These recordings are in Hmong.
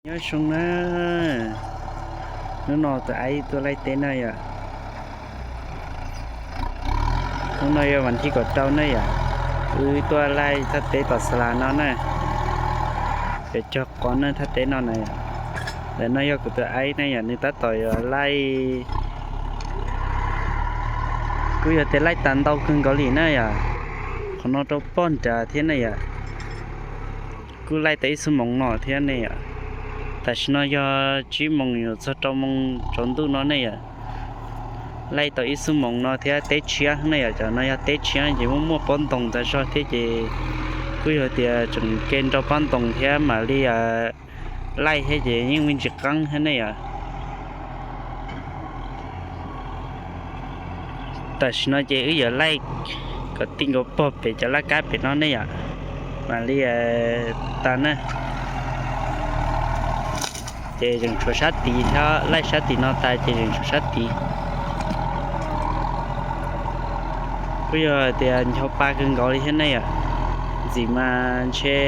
Nyob zoo na, hnub no tus aib tuaj laij teb na yom. Hnub no yog vas thib kaum rau na yom, wb tuaj laij thaj teb tom Xas Las no na, pem cog qos na thaj teb no na yom. Ntawm no yog kuv tus aib na yom, nws tab tom yuav laij, kuj yog tias laij tas ntau kawg nkaus li na yom. Qhov no rau pog nrad thiab na yom. Kuj laij tau ib xuab moos no thiab ne yom. Tam sim no yog tsib moos yuav txog rau moos tsaus ntuj no ne yom. Laij tau ib xuab moos no thiab teb tshiab ne yom, cov no yog teb tshiab ces muaj muaj pob ntoos tas zog thiab ces kuj yog tias tseem ke nrau pob ntoos thiab mam li laij thiab ces yeej me ntsis qeeb thiab ne yom. Tam sim no ces wb yuav laij kom ti nkaus pog pem cov laj kab pem no ne yom, mam li tas na. Ces tseem tshuav sab tid thiab, laij sab tim no tas ces tseem tshuav sab tid. Kuj yog tias ncho pa kawg nkaus li thiab ne yom. Ntxim mas ntshe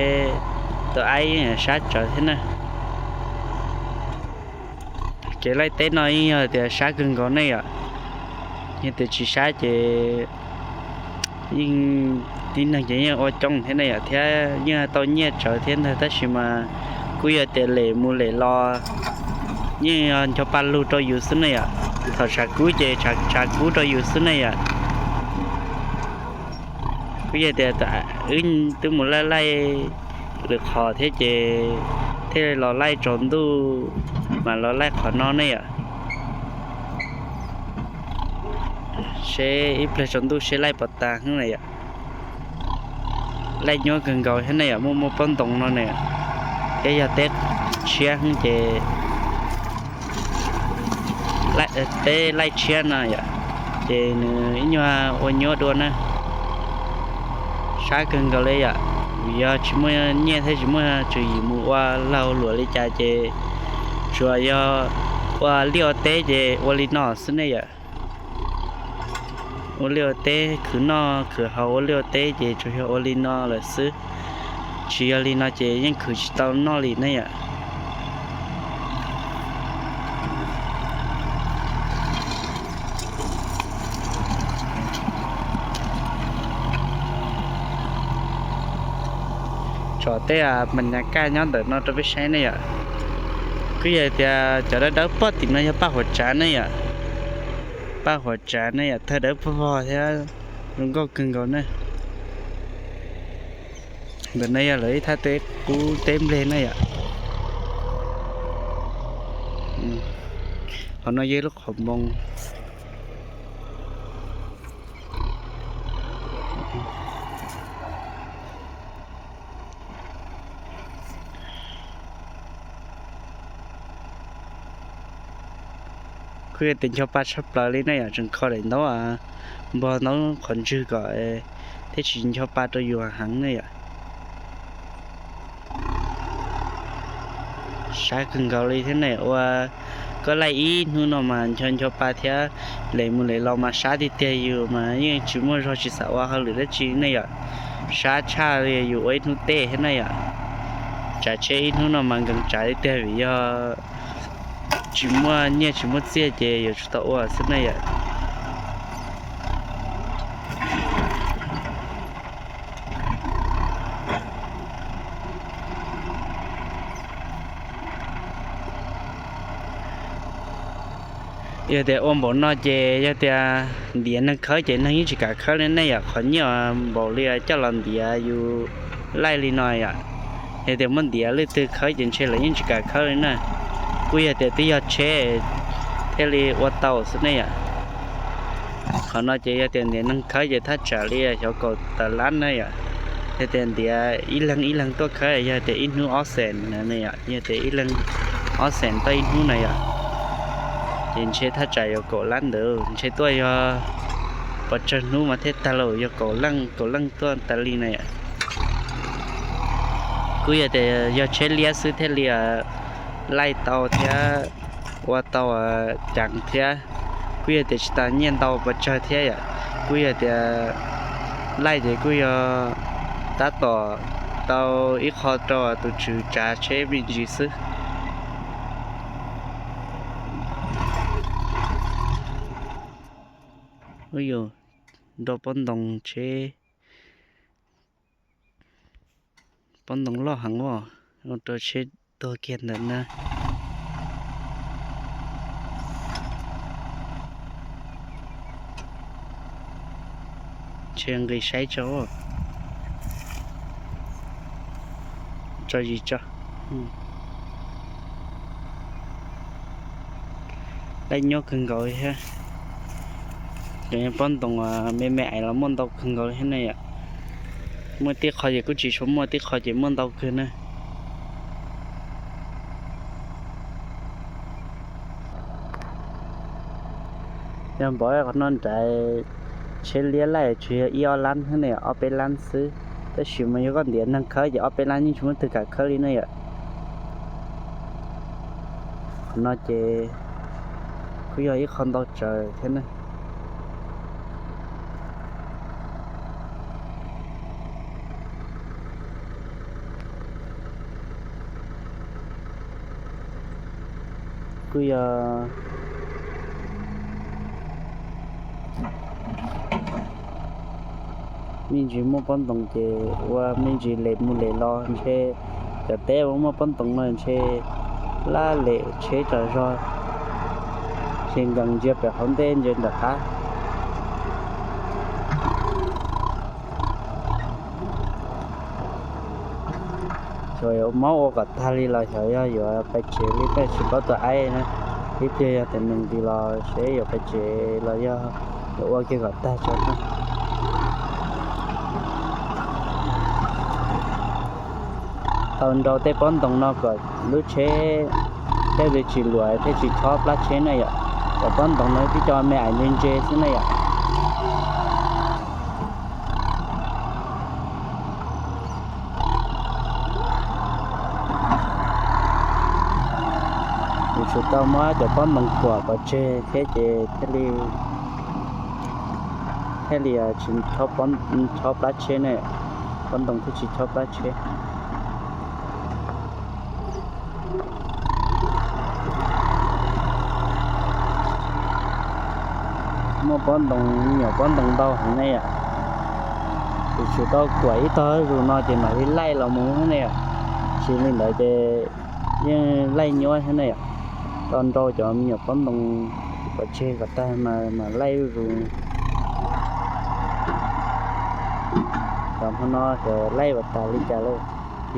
tus aib sab tsawv thiab na. Kev laij teb no yeej yog tias sab kawg nkaus ne yom. Yog tias tsis sab ces yeej tib neeg ces yeej ua coob thiab ne yom, thiab yeej tau nyiaj tsawv thiab ntag, tab sis mas kuj yog tias lem mus lem los yeej yog ncho pa lug rau yus xwb ne yom. Thaum tshav kub ces tshav kub rau yus xwb ne yom. Kuj yog tias wb twb mus laij laij lwm qhov thiab ces thiaj los laij tsaus ntuj mas los laij qhov no ne yom. Seb ib pliag tsaus ntuj seb laij puas tas na yom. Laij nyuaj kawg nkaus thiab ne yom, muaj muaj pob ntoos no ne, thiab yog teb tshiab ces teb laij tshiab no yom, ces nws ib nyuag ua nyuaj dua na. Sab kawg nkaus li yom, vim yog tsis muaj nyiaj thiab tsis muaj tswv yim mus ua lag luam li cas ces tsuas yog ua liaj ua teb ces ua li no xwb ne yom. Ua liaj ua teb khwv noj khwv haus, ua liaj ua teb ces tsuas yog ua li no lawm xwb, tsis yog li no ces yeej khwv tsis tau noj li ne yom. Tsom tej mas nyas kaj nyob ntawm no rau peb saib ne yom. Kuj yog tias cov dawb dawb pog tim no yog paj huam tsav ne yom. Paj huam tsav ne yom, thawj dawb pog pog thiab zoo nkauj kawg nkaus ne. Ntawm no yog lawv ib thaj teb qub teb nplej ne yom. Qhov no yog ib lub qhov npoo. Kuj yog tias ncho pa tshaj plaws li ne yom, tseem kho daim ntaub npog ntaub qhov ntswg kom thiaj tsis ncho pa rau yus heev ne yom. Sab kawg nkaus li thiab ne, ua koj laij ib hnub no mas ncho ncho pa thiab, lem mus lem los mas sab tiag tiag, yus mas yeej tsis muaj zog tsis xav ua hauj lwm dab tsi ne yom. Sab tshaj li yus ua ib hnub teb thiab ne yom. Tsav tsheb ib hnub no mas nkees tsav tiag tiag vim yog tsis muaj nyiaj tsis muaj txiaj ces yuav tsum tau ua xwb ne yom. Yog tias ua npaum no ces yog tias ntiav neeg khawb ces neeg yeej tsis kam khawb li ne yom. Qhov nyiaj npaum li coj los ntiav yus laij li no yom, yog tias muab ntiav leej twg khawb ces ntshe lawv yeej tsis kam khawb li na. Kuj yog tias twb yog tsheb thiaj li ua tau xwb ne yom. Qhov no ces yog tias ntiav neeg khawb ces thaj tsam li xyov kaum tawm lab na yom. Yog tias ntiav ib leeg ib leeg tuaj khawb yog tias ib hnub ob xees na yom, yog tias ib leeg ob xees tau ib hnub na yom. Ces ntshe thaj tsam yuav kaum lab ntawd, ntshe tuaj yog pes tsawg hnub mas thiaj tag lauj, yog kaum leej kaum leej tuaj tas li na yom. Kuj yog tias yog tsheb liab xwb thiaj li laij tau thiab ua tau ceev thiab. Kuj yog tias tsis tas nyiaj ntau pes tsawg thiab yom. Kuj yog tias laij ces kuj yog tab tom tau ib qho rau tus tswv tsav tsheb me ntsis xwb. Ub yus, nroj pob ntoo tsheb, pob ntoo loj heev os, ua rau tsheb tuag kiag ntawm na. Tsheb nqis saib tso, tso zis tso. Laib nyob kawg nkaus thiab. Cov pob ntoo me me ais los muaj ntau kawg nkaus thiab ne yom. Muaj tib qho ces kuj tsis tshua muaj, tib qho ces muaj ntau kawg na. Yog npov qhov no nrad, tsheb liab laij tsuas yog ib ob lab thiab ne, ob peb lab xwb, tab sis mas yog koj ntiav neeg khawb ces ob peb lab yeej tsis muaj twg kam khawb li ne yom. Qhov no ces kuj yog ib qho ntau tsawg thiab ne. Kuj yog me ntsis muaj pob ntoo ces ua me ntsis lem mus lem los ntshe, cov teb uas muaj pob ntoo no ntshe laj lem tsheb tsaug zog, ces nkees ntsia pem hauv ntej ntsia nram qab. Xyov yuav mob ua kom tag li los xyov yog yuav pais tsev li, tab sis paub tus aib na, ib pliag yog tias nws nqis los seb yuav pais tsev los yog yuav ua kiag kom tag tso na. Tau nrau tej pob ntoo no kom lub tsheb thiaj li tsis luam thiaj tsis chob plab tsheb na yom. Cov pob ntoo no tib co me ais ntse ntse xwb na yom. Yuav tsum tau muab cov pob ntoo kuam kom tseg thiab ces thiaj li, thiaj li tsis chob plab tsheb ne, pob ntoo thiaj tsis chob plab tsheb. Muaj pob ntoo, me nyuam pob ntoo ntau heev ne yom. Yuav tsum tau kuam ib tog zus no ces mam li laij los mus ne yom. Tsis li ntawd ces yeej laij nyuab thiab ne yom. Tau nrau cov me nyuam pob ntoo kom tseg kom tag mas mam laij zuj zus. Cov hmo no ces laij ua tas li cas lawm,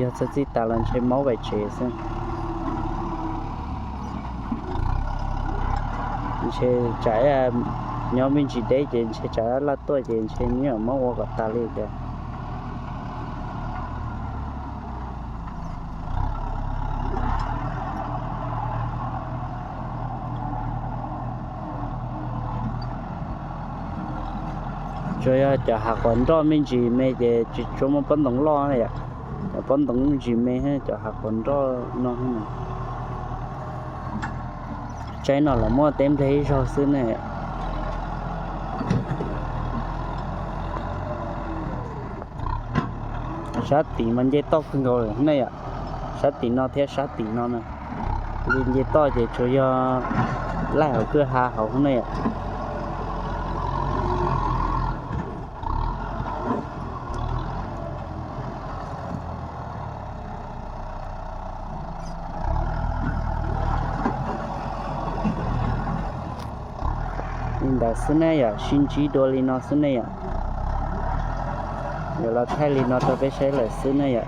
yog txog txij tas los ntshe maub pais tsev xwb. Ntshe tsam nyob me ntsis deb ces ntshe tsam laj tuaj ces ntshe me nyuam maub ua kom tas li cas. Tsuas yog cov hav quav nroj me ntsis me ces tsis tshua muaj pob ntoo loj na yom. Cov pob ntoo me ntsis me, cov hav quav nroj no. Tsaib no los muaj teb nplej ib zaug xwb ne. Sab tim mas nce toj kawg nkaus ne yom. Sab tim no thiab sab tim no na, li nce toj ces tsuas yog laij hauv kwj ha hauv ne yom. Li ntawd xwb ne yom, sib ntsib dua li no xwb ne yom. Yuav los thaij li no rau peb saib lawm xwb ne yom.